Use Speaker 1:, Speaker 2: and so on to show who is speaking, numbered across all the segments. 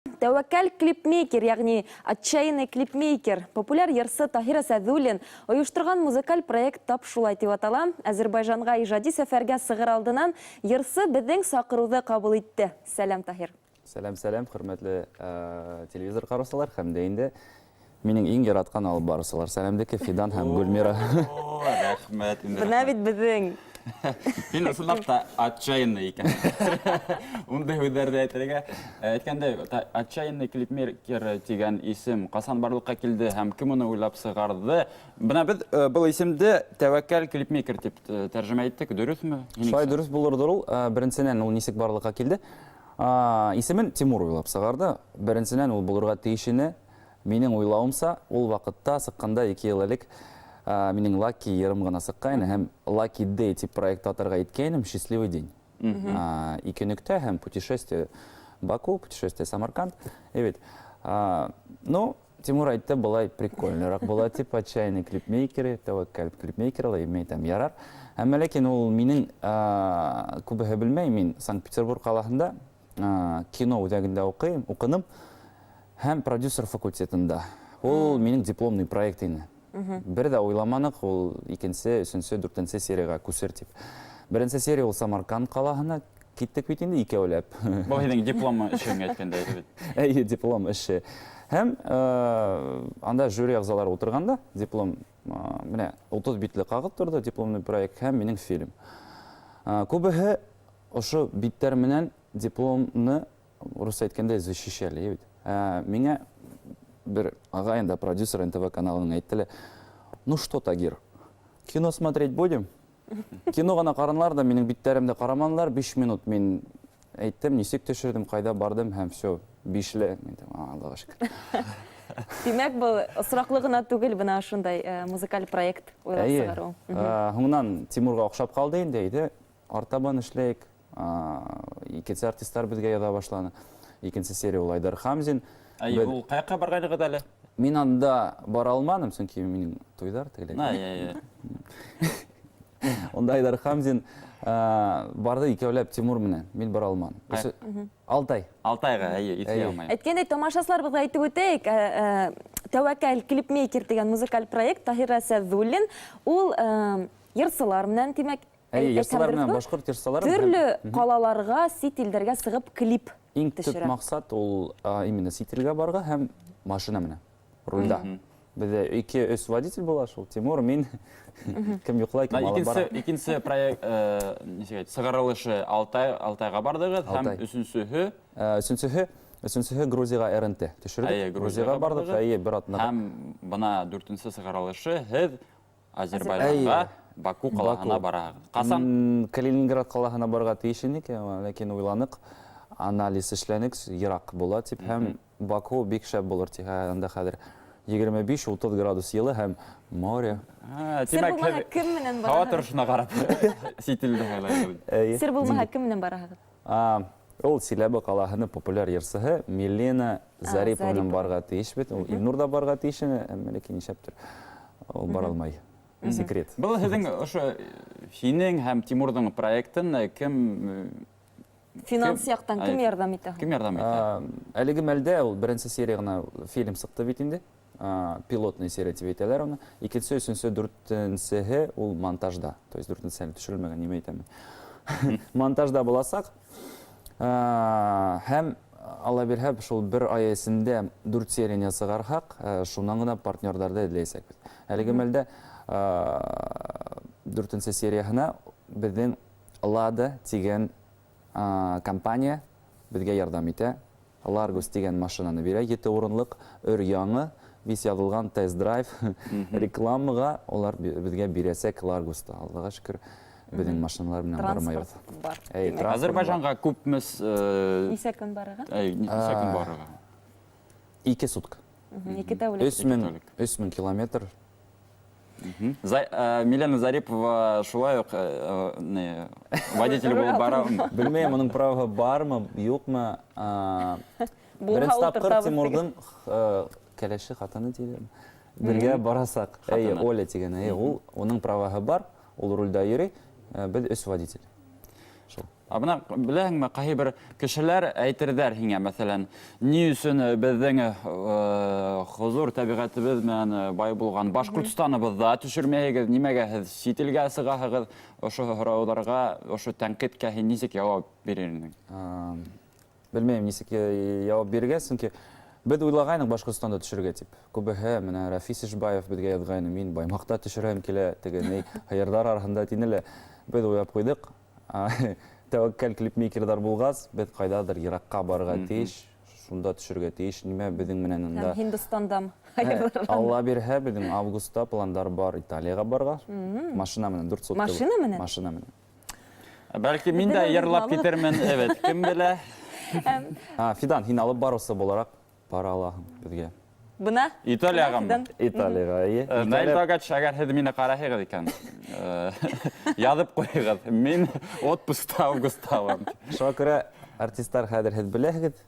Speaker 1: Тәүәккәл клипмейкер, ягъни Отчаянный клипмейкер, популяр йырсы Таһир Әсәдуллин оештырган музыкаль проект тап шулай дип атала. Әзербайҗанга иҗади сәфәргә сыгыр алдыннан йырсы безнең сакыруды кабул итте. Сәлам, Таһир.
Speaker 2: Сәлам, сәлам, хөрмәтле телевизор караучылар һәм дә инде минең иң яраткан алып баручылар. Сәламдеке Фидан һәм Гөлмира.
Speaker 3: Рәхмәт инде.
Speaker 1: Менә бит безнең.
Speaker 3: Мин ысынлап та отчаянный икән. Ундый һүҙҙәрҙе әйтергә. Әйткәндәй, отчаянный клипмейкер дигән исем ҡасан барлыҡҡа килде һәм кем уны уйлап сығарҙы? Бына беҙ был исемде тәүәккәл клипмейкер тип тәржемә иттек, дөрөҫмө?
Speaker 2: Шулай дөрөҫ булырҙыр ул. Беренсенән, ул нисек барлыҡҡа килде? Исемен Тимур уйлап сығарҙы. Беренсенән, ул булырға тейеш ине. Минең уйлауымса, ул ваҡытта сыҡҡанда 2 йыл элек минең Lucky йырым ғына сыҡҡайны һәм Lucky Day тип проект атарға иткәйнем, Счастливый день. Ике нөктә һәм путешествие Баку, путешествие Самарканд. И бит. Ну, Тимур әйтте, былай прикольныйрак була тип, отчаянный клипмейкеры, тәвәккәл клипмейкер, мин әйтәм, ярар. Әмма ләкин ул минең күбеһе белмәй, мин Санкт-Петербург ҡалаһында кино үҙәгендә уҡыйым, уҡыным һәм продюсер факультетында. Ул минең дипломный проект ине. Бер дә уйламаныҡ, ул икенсе, өсөнсө, дүртенсе серияға күсер тип. Беренсе серия ул Самарканд ҡалаһына киттек бит инде икәүләп.
Speaker 3: Был һинең диплом эшең әйткәндәй бит.
Speaker 2: Әйе, диплом эше. Һәм анда жюри әгъзалары утырганда диплом менә 30 битле ҡағыҙ торҙо дипломный проект һәм минең фильм. Күбеһе ошо биттәр менән дипломны рус әйткәндә защищали бит. Миңә бер ағай инде продюсер НТВ каналының әйтте лә, ну что, Тагир, кино смотреть будем? Кино ғына ҡаранылар ҙа, минең биттәремде ҡараманылар, 5 минут мин әйттем, нисек төшөрҙөм, ҡайҙа барҙым һәм все, бишле. Мин әйтәм, Аллаға шөкөр.
Speaker 1: Тимәк, был осраҡлы ғына түгел, бына ошондай музыкаль проект уйлап сығарыу.
Speaker 2: Һуңынан Тимурға оҡшап ҡалды инде, әйҙә, артабан эшләйек. Икенсе артисттар беҙгә яҙа башланы. Икенсе серия ул Айдар Хамзин.
Speaker 3: Әй, ул ҡаяҡҡа барғайнығыҙ әле?
Speaker 2: Мин анда бара алманым, сөнки минең туйҙар тегеләй. Унда Айдар Хамзин барҙы икәүләп Тимур менән. Мин бара алманым. Алтай.
Speaker 3: Алтайға, әйе, иҫләй алмайым.
Speaker 1: Әйткәндәй, тамашасыларыбыҙға әйтеп үтәйек, Тәүәккәл клипмейкер тигән музыкаль проект Таһир Әсәҙуллин, ул йырсылар менән, тимәк,
Speaker 2: Әйе, йырсылар менән, башҡорт йырсылары.
Speaker 1: Төрлө ҡалаларға, сит илдәргә сығып клип
Speaker 2: Иң төп маҡсат ул именно сит илгә барырға һәм машина менән рульда. Беҙҙә 2-3 водитель була шул, Тимур, мин, кем йоҡлай, кем алып бара.
Speaker 3: Икенсе проект, нисек әйт, сығарылышы Алтай, Алтайға барҙығыҙ һәм өсөнсөһө?
Speaker 2: Өсөнсөһө, өсөнсөһө Грузияға РНТ төшөрҙөк.
Speaker 3: Әйе,
Speaker 2: Грузияға барҙыҡ, әйе, бер атнаға.
Speaker 3: Һәм бына дүртенсе сығарылышы һеҙ Азербайжанға, Баку ҡалаһына бараһығыҙ. Ҡасан?
Speaker 2: Калининград ҡалаһына барырға тейеш инек, ләкин уйланыҡ, анализ эшләнек, йыраҡ була тип, һәм Баку бик шәп булыр тип, анда хәҙер 25-30 градус йылы һәм море.
Speaker 1: Сер булмаһа, кем менән бараһығыҙ?
Speaker 3: Һауа торошона ҡарап сит илде һайлайбыҙ.
Speaker 1: Сер булмаһа, кем менән бараһығыҙ?
Speaker 2: Ул Силәбе ҡалаһының популяр йырсыһы Милена Зарипова менән барырға тейеш бит. Ул Илнур да барырға тейеш ине, әммә ләкин нишләптер ул бара алмай. Секрет.
Speaker 3: Был һеҙҙең ошо һинең һәм Тимурҙың проектын кем
Speaker 1: финанс яҡтан кем ярҙам итә?
Speaker 3: Кем ярҙам итә?
Speaker 2: Әлеге мәлдә ул беренсе серия ғына фильм сыҡты бит инде. Пилотный серия тип әйтәләр уны. Икенсе, өсөнсө, дүртенсеһе ул монтажда. То есть дүртенсе әле төшөрөлмәгән, нимә әйтәм. Монтажда буласаҡ. Һәм Алла бирһә, шул бер ай эсендә 4 серияны сығарһаҡ, шунан ғына партнерҙарҙы эҙләйәсәкбеҙ. Әлеге мәлдә дүртенсе серияһына беҙҙең Лада тигән компания беҙгә ярҙам итә. Ларгус тигән машинаны бирә, 7 урынлыҡ, өр яңы, вис яҙылған тест-драйв рекламаға улар беҙгә бирәсәк Ларгусты. Аллаға шөкөр, беҙҙең машиналар менән бармайбыҙ.
Speaker 1: Бар.
Speaker 3: Азербайжанға күпме
Speaker 1: нисә көн барырға?
Speaker 3: Нисә көн барырға?
Speaker 2: 2 сутка.
Speaker 1: 2 тәүлек.
Speaker 2: 3000 километр.
Speaker 3: Милена Зарипова шулай уҡ водитель булып бара.
Speaker 2: Белмәйем, уның правы бармы, юҡмы. Беренсе тапҡыр Тимурҙың кәләше ҡатыны тиҙе. Бергә барасаҡ. Әйе, Оля тигән. Әйе, ул уның праваһы бар, ул рульдә йөрөй. Беҙ 3 водитель. Шул.
Speaker 3: Ә бына беләһеңме, ҡайһы бер кешеләр әйтерҙәр һиңә, мәҫәлән, ни өсөн беҙҙең хозур тәбиғәтебеҙ менән бай булған Башҡортостаныбыҙҙа төшөрмәйһегеҙ, нимәгә һеҙ сит илгә сығаһығыҙ? Ошо һорауҙарға, ошо тәнҡиткә һин нисек яуап бирер инең?
Speaker 2: Белмәйем, нисек яуап бирергә, сөнки беҙ уйлағайныҡ Башҡортостанда төшөрөргә тип. Күбеһе менә Рафис Ишбаев беҙгә яҙғайны, мин Баймаҡта төшөрәм килә, теге ни һыйырҙар араһында тине лә. Беҙ уйлап ҡуйҙыҡ. Тәүәккәл клипмейкерҙар булғас, беҙ ҡайҙалыр йыраҡҡа барырға тейеш, шунда төшөргә тейеш, нимә беҙҙең менән унда.
Speaker 1: Һәм Һиндостандамы?
Speaker 2: Алла бирһә, беҙҙең августта пландар бар Италияға барырға. Машина менән, дүрт сутка.
Speaker 1: Машина менән?
Speaker 2: Машина менән.
Speaker 3: Бәлки мин дә йырлап китермен, evet, кем белә.
Speaker 2: Фидан, һин алып барыусы булараҡ бара алаһың беҙгә.
Speaker 1: Бына?
Speaker 3: Италияғамы?
Speaker 2: Италияға, эйе.
Speaker 3: Наил Тогач, әгәр һеҙ мине ҡараһығыҙ икән, яҙып ҡуйығыҙ. Мин отпускта августта булам.
Speaker 2: Шуға күрә артисттар хәҙер һеҙ беләһегеҙ,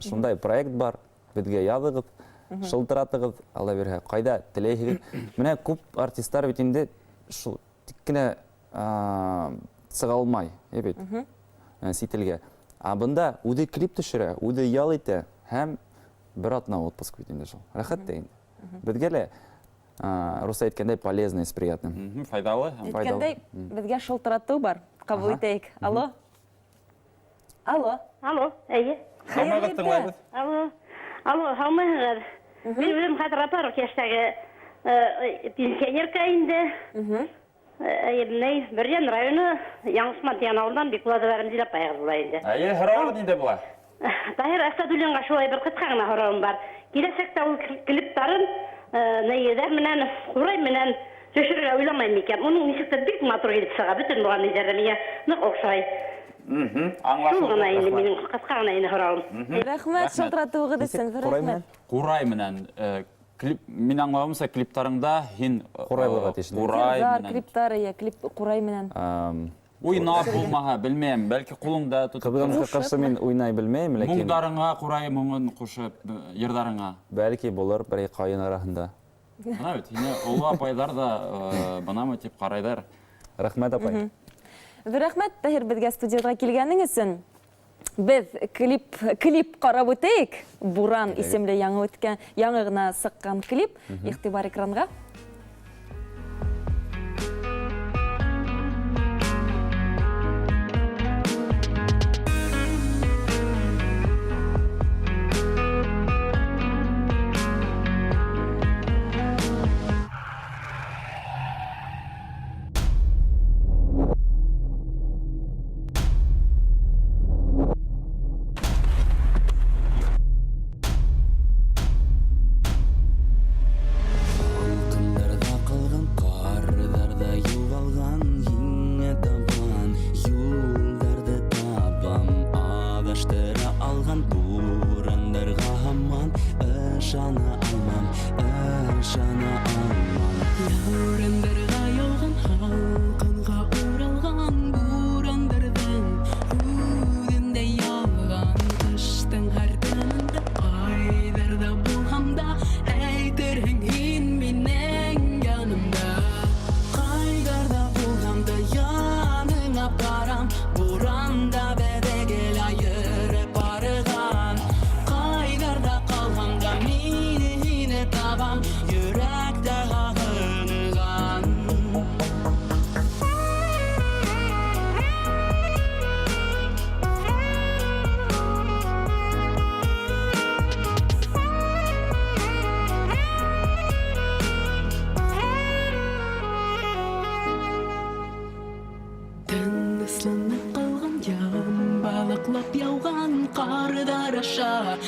Speaker 2: шундай проект бар, беҙгә яҙығыҙ, шылтыратығыҙ, Алла бирһә, ҡайҙа теләйһегеҙ. Менә күп артисттар бит инде шул тик кенә сыға алмай, әй бит, сит илгә. Ә бында үҙе клип төшөрә, үҙе ял итә һәм бер атна отпуск бит инде шул. Рәхәт тә инде. Беҙгә лә, русса әйткәндәй, полезно и с приятным.
Speaker 3: Файҙалы.
Speaker 1: Әйткәндәй, беҙгә шылтыратыу бар. Ҡабул итәйек. Алло. Алло.
Speaker 4: Алло, эйе.
Speaker 3: Һаумыһығыҙ, тыңлайбыҙ.
Speaker 4: Алло. Алло, һаумыһығыҙ. Мин үҙем хәҙер Апаров йәштәге пенсионерка инде. Әй, Бөрйән районы Яңы тигән ауылдан Бикбулатова Рәмзилә апайығыҙ була инде.
Speaker 3: Әйе, һорауығыҙ ниндәй була?
Speaker 4: Таһир Әсәдуллинға шулай бер ҡыҫҡа ғына һорауым бар. Киләсәктә ул клиптарын нейҙәр менән, ҡурай менән төшөрөргә уйламай микән? Уның нисектер бик матур килеп сыға, бөтөн булған нейҙәр миңә ныҡ оҡшай.
Speaker 3: Аңлашылды.
Speaker 4: Шул ғына инде минең ҡыҫҡа ғына инде һорауым.
Speaker 1: Рәхмәт шылтыратыуығыҙ өсөн,
Speaker 2: Ҡурай
Speaker 1: рәхмәт.
Speaker 2: менән?
Speaker 3: Ҡурай менән, клип, мин аңлауымса, клиптарыңда һин,
Speaker 2: Ҡурай булырға тейеш.
Speaker 3: Ҡурай
Speaker 1: Йырҙар,
Speaker 3: менән.
Speaker 1: клиптар, эйе, клип ҡурай менән.
Speaker 3: Уйнап булмаһа, белмәйем, бәлки ҡулыңда тотоп
Speaker 2: Ҡыҙғанысҡа ҡаршы мин уйнай белмәйем, ләкин
Speaker 3: Моңдарыңа ҡурай моңон ҡушып, йырҙарыңа.
Speaker 2: Бәлки булыр бер ҡайын араһында.
Speaker 3: Бына бит, һине оло апайҙар ҙа бынамы тип ҡарайҙар.
Speaker 2: Рәхмәт, апай.
Speaker 1: Ҙур рәхмәт, Таһир, беҙгә студияға килгәнең өсөн. Беҙ клип ҡарап үтәйек. Буран исемле яңы ғына сыҡҡан клип. Иғтибар экранға.
Speaker 5: Тынысланып ҡалған ям, балыҡлап яуған ҡарҙар аша.